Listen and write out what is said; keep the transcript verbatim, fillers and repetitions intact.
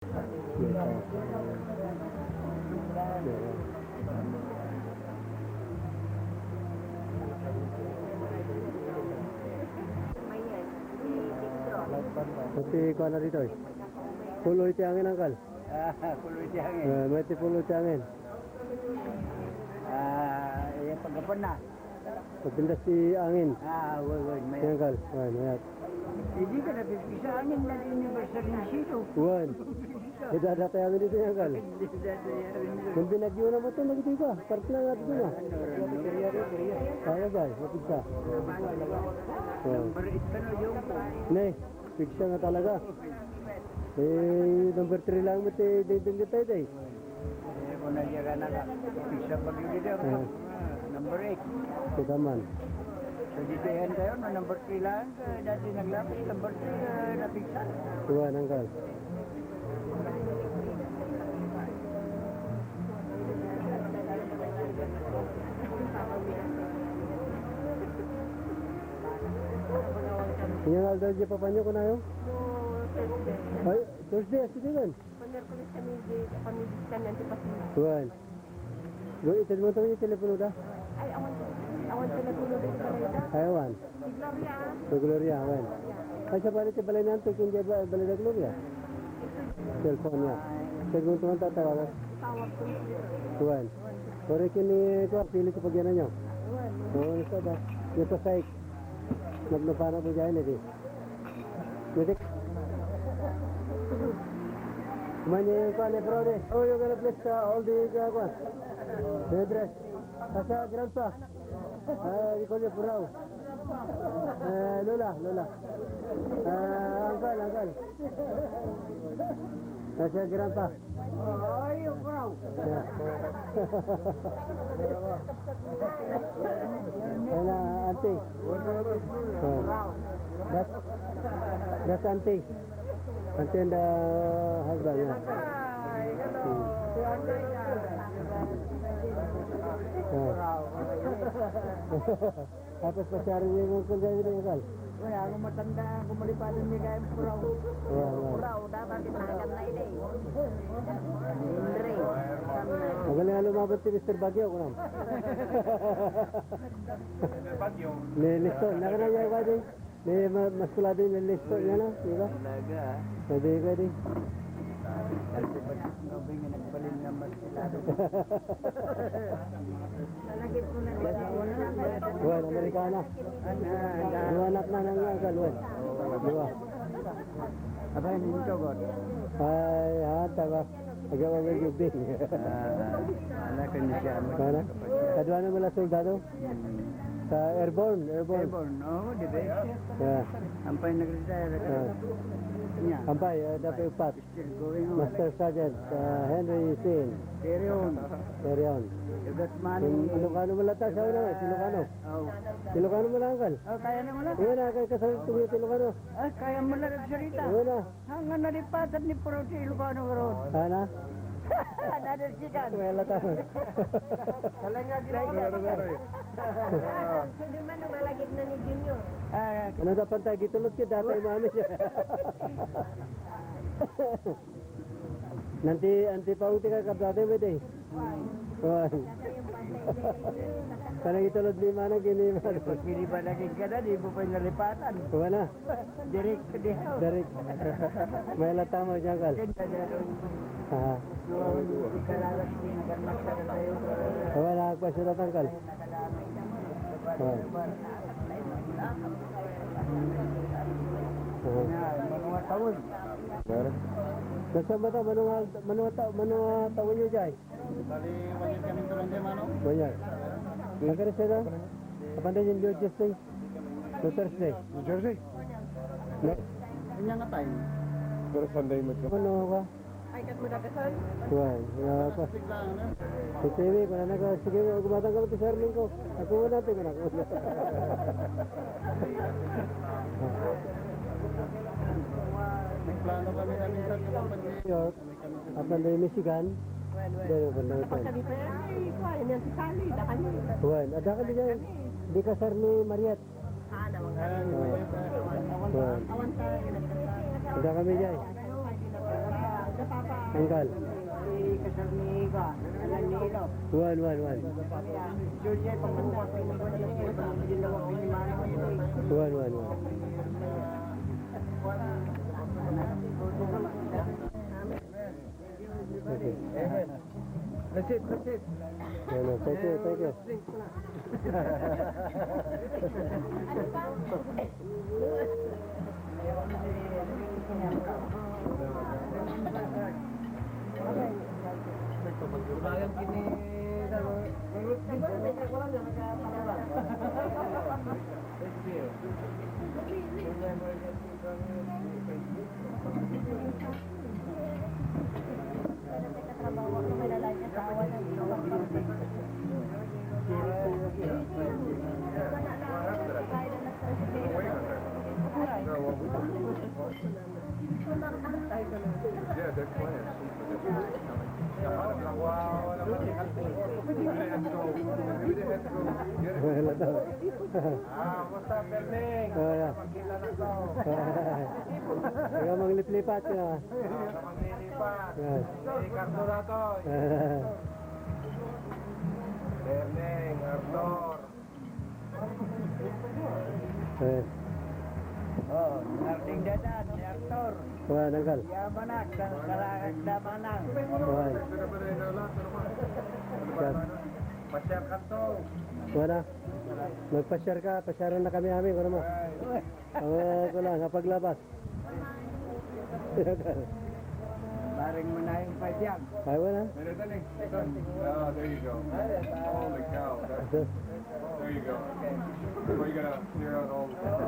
Pati kuan na ditoy. Pulo iti angin, angkal. Ah, pulo iti angin. Ah, may ti pulo iti angin. Ah, iya paggapan na. Pagpintas ti angin. Ah, wen, wen, mayat. Yan, kal. Wen, mayat. Hindi ka napipisa angin na di anniversary ni Sito. Wen. Idadata angin dito yan, kal. Hindi, dati angin. Kung binagyo na mo to, magito ka. Part na nga dito na. Kaya ba? Mapigsa. Wen. Number eight ka na, yung Ne, pigsa nga talaga. Eh, number three lang mo ti dingding kita, eh. Eh, kung nagyaga na ka, pigsa pag-ibig ako. Ah. Ah, number eight. Kita man. So, dito yan tayo, no, number three lang. Eh, dati naglapis, number three, eh, napigsa. Kuha, nanggal. Inyang aldaw di papanyo kunayo? No, Thursday. Ay, Thursday, asli diay. Pamiyerkules kami di, kami di kami antipasin. Kuan. Go, ited mo tayo yung telepono da. Ay, awan, awan telepono di balay da. Ay, awan. Si Gloria. Si Gloria, awan. Ay, sa balik sa balay nanto, kung di ba, balay na Gloria? Cellphone niya. Cellphone tuman tatawagan. Tawag ko. Kuan. Pare kini ko, pili sa pagyanan niyo. Awan. Oo, isa ba? Yung pasay. Naglupa na po dyan, eh, di. Pwede. Mani kuan, eh, bro, de. Oh, you gonna place, uh, all the, uh, kuan. The address. Asa, grandpa? Ah, di ko niya puraw. Eh, lola, lola. Ah, uncle, uncle. Asa, grandpa? Ay, bro. Wala, ante. Oh. That's, that's ante. Ante and the husband, yeah. Hmm. Oh. Tapos pasyari niyo yung kung gawin yung kal. Wala akong matanda, kung malipanan niya kaya puraw. Wala, wala. Puraw, dapat inagan na ini. Andre. Magaling nga lumaban si Mister Baguio, kunam. Mister Baguio. Ni listo, nakana niya yung wedding. Ni ma-, mas kulado yung listo niya, no? Di ba? Talaga, ah. Sabi ko, di. Kasi pag sinabi nga nagbalin na mas kulado. Well, Amerikana. Dua anak na nang uncle, well. Dua. Abay, ninto, God. Ay, ha, tama. Agawa ng building. Ah, ala ka ni siya. Ano? Kadua na mula soldado? Hmm. Sa airborne, airborne. Airborne, oo, di ba? Yeah. Ampay nag-retire. Yeah. Niya. Ampay, uh, dapat upat. Still going on. Master Sergeant, uh, Henry Sin. Carry on. Carry on. You got money. Ilocano mo lang ta, siya na, Ilocano. Oh. Ilocano mo lang, uncle. Oh, kaya na mo lang. Iyon na, kay kasal ko yung Ilocano. Ah, kaya mo lang nagsalita. Iyon na. Hanggang nalipatan ni Puro si Ilocano, bro. Ana? Another chicken. Wala ta. Talaga, ginagawa. Hindi man, malagip na ni Junior. Ah, ano dapat tayo? Gitulot ka dati, mami. Nanti, anti pa uti ka, kabrate mo, ito eh. Kuan. Kanang itulod lima na, ginima. Pagpili ba lagi ka na, di mo pa nalipatan. Wala. Direct to the house. Direct. May lata mo, Jangkal. Ganda na rin. Ah. Wala, agpasya na, Tangkal. Ah. Ah. Yan, mga taon. Basta ba ta, manunga, manunga ta-, manunga taon nyo, Jay? Bali, one year kami tuloy, Jay, mano? One year. Nagkarisay na? Kapan na yung New Jersey? New Jersey? New Jersey? Ne? Kanya nga tayo. Pero Sunday mo ito. Ano ka? Ay, kat mo dagasan? Kuwan, nga pa. Plastic lang, ano? Si T V, kung ano ka, sige, gumatang ka, Mister Armin ko. Ako wala, tingnan ako. May plano kami na minsan kapag New York. At nanday Michigan. Well, well. Dahil ko na ito. Pagkadi pa yan, ay, kuha, yan yan, si Sally, da kami. Well, ada kami dyan. Di kasar ni Mariet. Ah, nawag kami. Well. Awan sa, yun, nagkasal. Ada kami dyan. Ano, hindi na pala. Ada pa, Tanggal. Si Kasarniga, Alan Nilo. One, one, one. Juliet, Pangkuwa, Pangkuwa, Pangkuwa, Pangkuwa. One, one, one. Okay. Amen. That's it, that's it. No, no, thank you, thank you. Wala daw. Ah, kumusta, Perming? Oh, yeah. Taga mangliplipat ka. Ah, mangliplipat. Yan. Eh, karto na to. Perming, Arthur. Eh. Oh, Arting Dadan, ni Arthur. Wala, nanggal. Yamanak, kalakag da manang. Wala. Yan. Pasyar ka to. Wala. Magpasyar ka, pasyaran na kami amin, ano mo? Ay. Ang, ah, ko lang, ha, paglabas. Parang manayong pa dyan. Ay, wala. Meron na eh. Ito. Ah, there you go. Holy cow. That's, there you go. We're gonna clear out all the